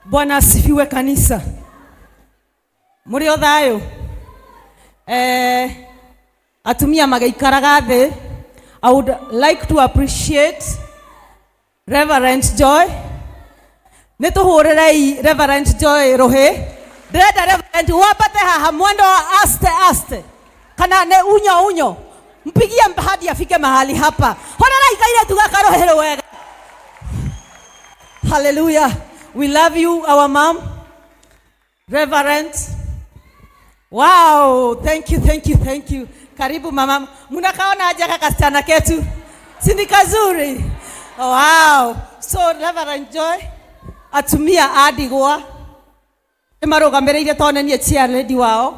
Bwana asifiwe kanisa. Mũrĩ o thayũ? Eh, atumia magĩikaraga thĩ. I would like to appreciate Reverend Joy. Nĩ tũhũrĩrei Reverend Joy rũhĩ. Ndĩrenda Reverend wambate haha mwendo wa aste aste. Kana nĩ unyo unyo. Mpigie hadi afike mahali hapa. Horerai kairĩtu gaka rũhĩ wega. Hallelujah. We love you, our mom. Reverend. Wow, thank you, thank you, thank you. Karibu mama. Mnakaona aje kaka kasichana ketu? Si ni kazuri? Wow. So Reverend Joy, atumia a ndigwa nĩ marũgamĩrĩire tondũ nĩ niĩ chair lady wao.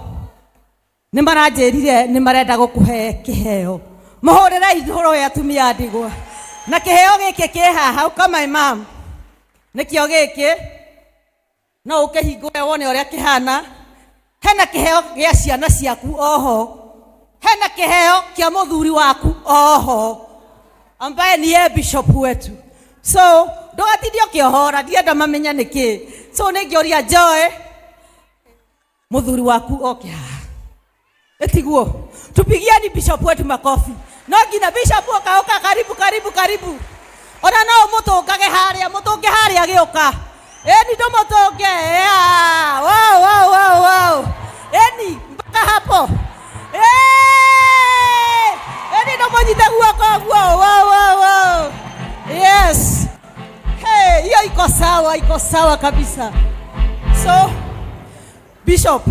Nĩ maranjĩrire nĩ marenda gũkũhe kĩheo. Mũhũrĩrei hũrũĩ atumia a ndigwa. Na kĩheo gĩkĩ kĩ haha, ũka my mom. Nĩkĩo gĩkĩ. No ũkĩhingũre wone ũrĩa kĩhana. Hena kĩheo gĩa ciana ciaku oho. Hena kĩheo kĩa mũthuri waku oho, ambaye ni yeye bishop wetu. So ndũgatinde ũkĩohora, ndienda mamenye nĩkĩ. So nĩngĩũria Joy, mũthuri waku oke haha. Etiguo. Tupigieni bishop wetu makofi. No nginya bishop oka oka, karibu karibu karibu. Ona no mũtũngage harĩa, mũtũnge harĩa gĩũka. Eni ndũmũtũnge. Yeah. Wow, wow, wow, wow. Eni mpaka hapo. Eh! Eni ndũmũnyite guoko guo. Wow, wow, wow. Yes. Hey, hiyo iko sawa, iko sawa kabisa. So, Bishop,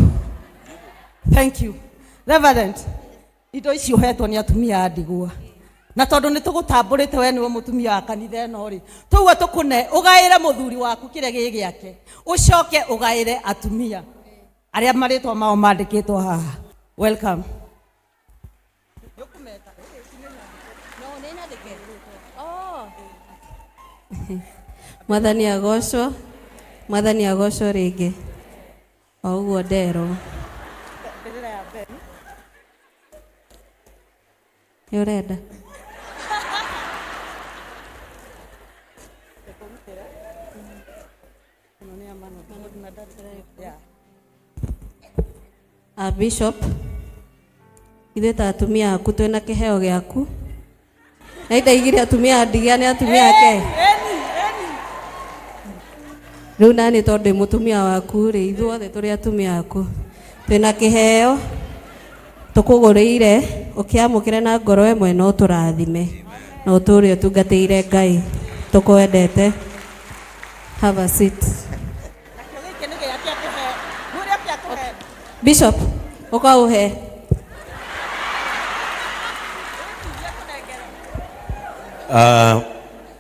thank you. Reverend, indo ici ũhetwo nĩ atumia a ndigwa. Na tondũ nĩ tũgũtambũrĩte we nĩwe mũtumia wa kanitha ĩno rĩ, tũguo tũkũne ũgaĩre mũthuri waku kĩrĩa gĩ gĩake, ũcoke ũgaĩre atumia arĩa marĩtwa mao mandĩkĩtwo haha. Welcome. Mwathani agocwo, Mwathani agocwo rĩngĩ. O ũguo nderwo. Nĩ ũrenda? A Bishop, ithuĩ ta atumia aku twĩna kĩheo gĩaku. Na indaigire atumia a ndigia nĩ atumia ake. Rĩu nani tondũ ndĩ mũtumia waku rĩ, ithuothe tũrĩ atumia aku. Twĩna kĩheo tũkũgũrĩire ũkĩamũkĩre na ngoro ĩmwe na ũtũrathime na ũtũũre ũtungatĩire Ngai. Tũkwendete. Have a seat. Nakĩo gĩkĩ nĩ gĩake akũhe. Mwĩre oke akũhe. Bishop, ũkaũhe.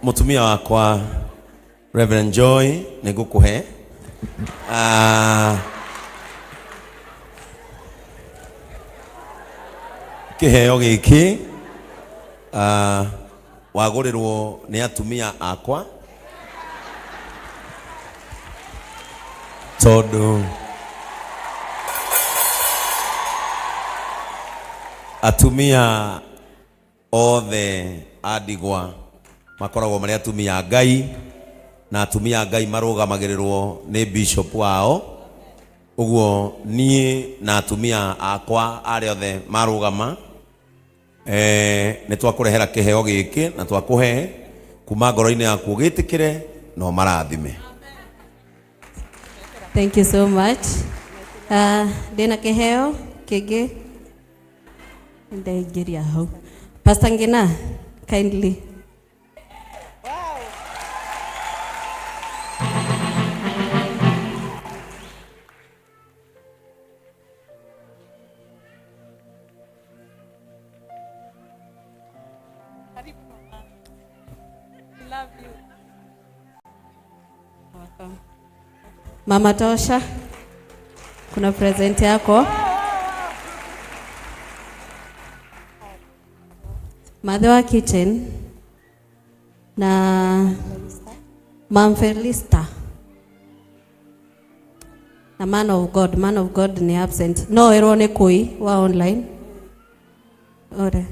Mũtumia wakwa Reverend Joy nĩ ngũkũhe. Kĩheo gĩkĩ wagũrĩrwo nĩ atumia akwa tondũ atumia othe a ndigwa makoragwo marĩ atumia a Ngai na atumia a Ngai marũgamagĩrĩrwo nĩ bishop wao. Ũguo niĩ na atumia akwa arĩa othe marũgama, nĩ twakũrehera kĩheo gĩkĩ na twakũhe kuma ngoro-inĩ yaku ũgĩtĩkĩre na ũmarathime. Thank you so much. Ndĩna kĩheo kĩngĩ ndaingĩria hau. Pastor Ngina, kindly. Love you. Mama Tosha, kuna present yako. Mathe wa kitchen na Mam Felista na man of God. Man of God ni absent. No erwo nĩ kũi wa online. Ore.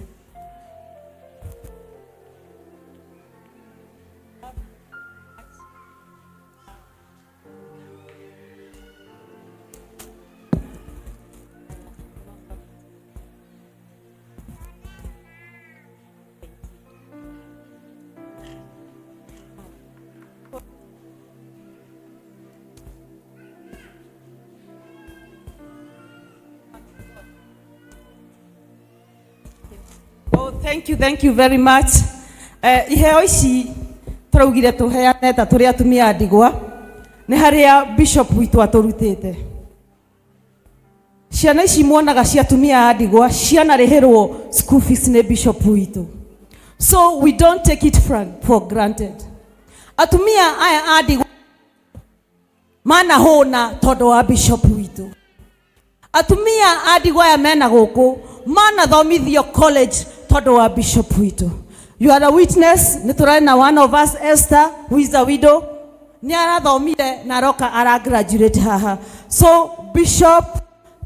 Thank you, thank you very much. Iheo ici tũraugire tũheane ta tũrĩ atumia a ndigwa nĩ harĩa bishop witũ atũrutĩte. Ciana ici mwonaga cia atumia a ndigwa cianarĩhĩrwo school fees nĩ bishop witũ. So we don't take it for granted. Atumia aya a ndigwa manahũna tondũ wa bishop witũ. Atumia a ndigwa aya mena gũkũ manathomithio college tondũ wa bishop witũ. You are a witness. Nĩ tũrarĩ na one of us, Esther, who is a widow, nĩ arathomire na aroka ara graduate haha. So bishop,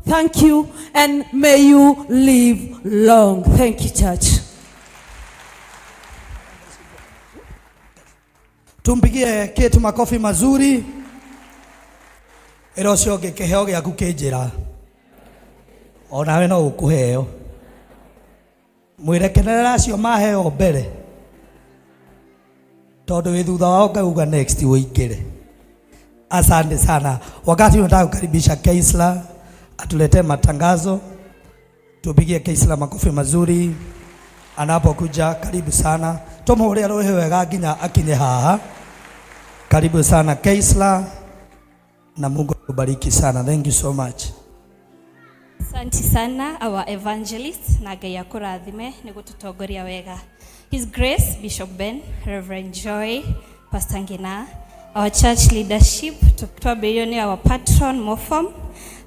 thank you and may you live long. Thank you, church. Tumpigie Kate makofi mazuri. Ĩra ũcio ũngĩ kĩheo gĩaku kĩ njĩra, onawe no ũkũheo. Mwĩre kenerera acio maheo mbere, tondũ wĩ thutha wao ngauga next ũingĩre. Asante sana. Wakati unataka kukaribisha Keisla atuletee matangazo, tupigie Keisla makofi mazuri anapokuja. Karibu sana, tumuhure rũhĩ wega nginya akinye haha. Karibu sana Keisla, na Mungu akubariki sana. Thank you so much. Asante sana our evangelist, na Ngai akũrathime nĩ gũtũtongoria wega. His Grace Bishop Ben, Reverend Joy, Pastor Ngina, our church leadership, twambĩrĩirio nĩ our patron Mofam,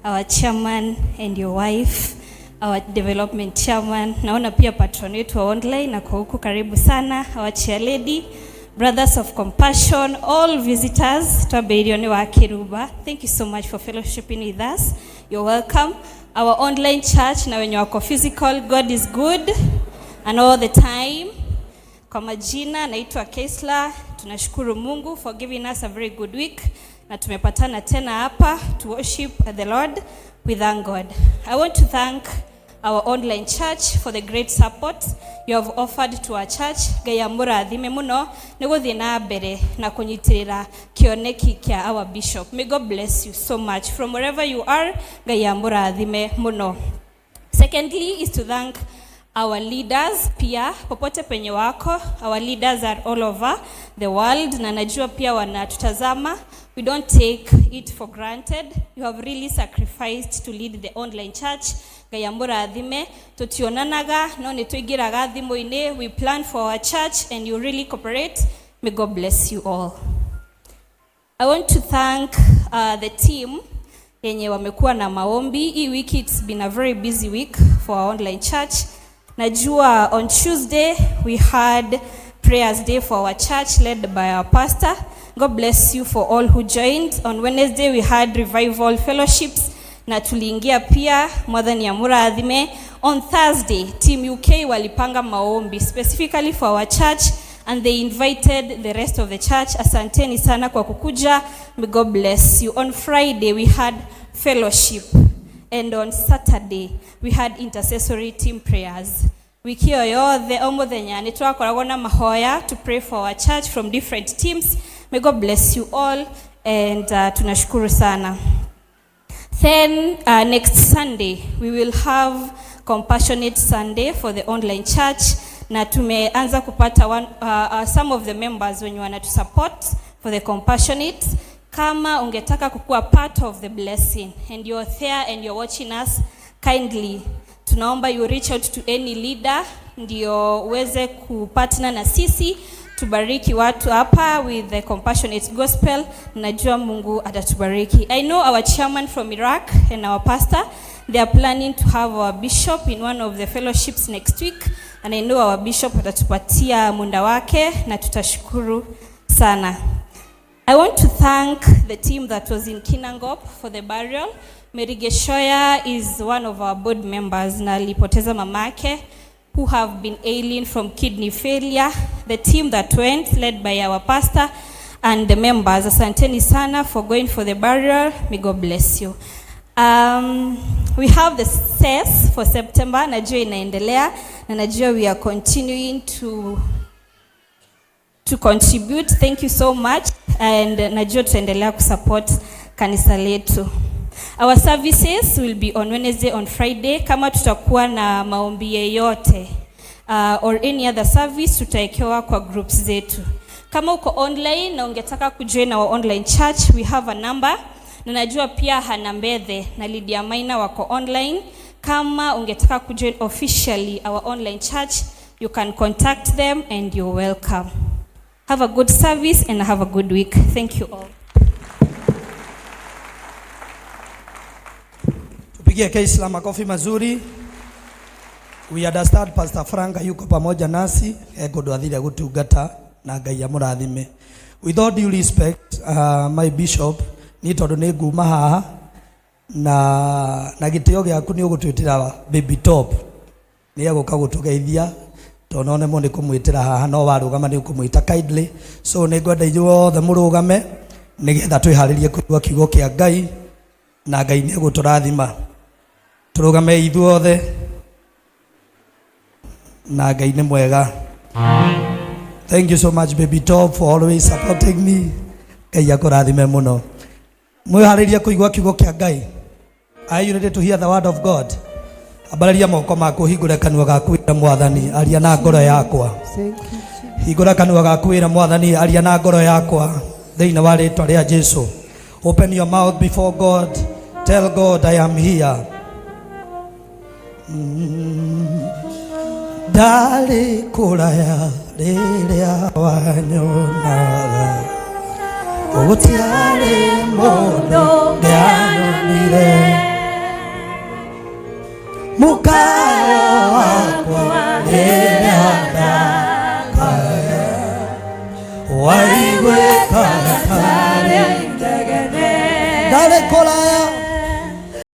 our chairman and your wife, our development chairman, naona pia patron wetu wa online na kwa huku, karibu sana, our chair lady, Brothers of Compassion, all visitors, twambĩrĩirio nĩ wa Kiruba. Thank you so much for fellowshipping with us. You're welcome. Our online church na wenye wako physical, God is good and all the time. Kwa majina naitwa Keisla. Tunashukuru Mungu for giving us a very good week na tumepatana tena hapa to worship the Lord. We thank God. I want to thank our online church for the great support you have offered to our church. Ngai amũrathime mũno nĩ gũthiĩ na mbere na kũnyitĩrĩra kĩoneki kĩa our bishop. May God bless you so much from wherever you are. Ngai amũrathime mũno. Secondly is to thank our leaders pia popote penye wako. Our leaders are all over the world na najua pia wanatutazama. We don't take it for granted. You have really sacrificed to lead the online church. Ngai amũrathime. Tutionanaga no nĩ tũingĩraga thimũ-inĩ. We plan for our church and you really cooperate. May God bless you all. I want to thank the team yenye wamekuwa na maombi hii wiki. It's been a very busy week for our online church. Najua on Tuesday we had prayers day for our church led by our pastor. God bless you for all who joined. On Wednesday we had revival fellowships na tuliingia pia, Mwathani amurathime. On Thursday, Team UK walipanga maombi specifically for our church and they invited the rest of the church. Asanteni sana kwa kukuja. May God bless you. On Friday we had fellowship and on Saturday we had intercessory team prayers. Wiki ĩyo yothe o mũthenya nĩ twakoragwo na mahoya to pray for our church from different teams. May God bless you all and tunashukuru sana. Then next Sunday we will have Compassionate Sunday for the online church, na tumeanza kupata some of the members wenye wanatusupport for the compassionate. Kama ungetaka kukuwa part of the blessing and you're there and you're watching us, kindly tunaomba you reach out to any leader ndio uweze kupartner na sisi tubariki watu hapa with the compassionate gospel. Najua Mungu atatubariki. I know our chairman from Iraq and our pastor, they are planning to have our bishop in one of the fellowships next week, and I know our bishop atatupatia muda wake na tutashukuru sana. I want to thank the team that was in Kinangop for the burial. Mary Geshoya is one of our board members na alipoteza mamake who have been ailing from kidney failure. The team that went, led by our pastor and the members, asanteni sana for going for the burial. May God bless you. We have the CES for September. Najua inaendelea na najua we are continuing to contribute. Thank you so much and najua tutaendelea kusupport kanisa letu. Our services will be on Wednesday, on Friday. Kama tutakuwa na maombi yeyote Or any other service tutawekewa kwa groups zetu. Kama uko online na ungetaka kujoin our online church, we have a number. Na najua pia Hana Mbethe na Lydia Maina wako online. Kama ungetaka kujoin officially our online church, you can contact them and you're welcome. Have a good service and have a good week. Thank you all. Tupigie Keisla makofi mazuri. We understand Pastor Frank yuko pamoja nasi ekundu athire gutungata na Ngai amurathime. With all due respect, my bishop, ni tondu ni nguma haha na gitio giaku ni ugutwitira baby top ni eguka gutugeithia tondu no nemwo ni kumwitira haha no warugama ni ukumwita kindly. So ni ngwenda ithuothe murugame nigetha twiharirie kuigua kiugo kia Ngai na Ngai ni eguturathima. Turugame ithuothe na Ngai ni mwega. Thank you so much, baby top, for always supporting me. Ngai akurathime muno. Mwiharirie kuigua kiugo kia Ngai. Are you ready to hear the word of God? Ambararia moko maku, hingũre kanua gaku wĩra Mwathani, aria na ngoro yakwa. Hingũra kanua gaku wĩra Mwathani, aria na ngoro yakwa thĩinĩ wa rĩtwa rĩa Jesu. Open your mouth before God. Tell God, "I am here." Ndarĩ kũraya rĩrĩa wanyonaga, gũtiarĩ mũndũ ndĩanyonire, mukayo wakwa rĩrĩa ndakaya waiguĩkaga tarĩ. Ndarĩ kũraya.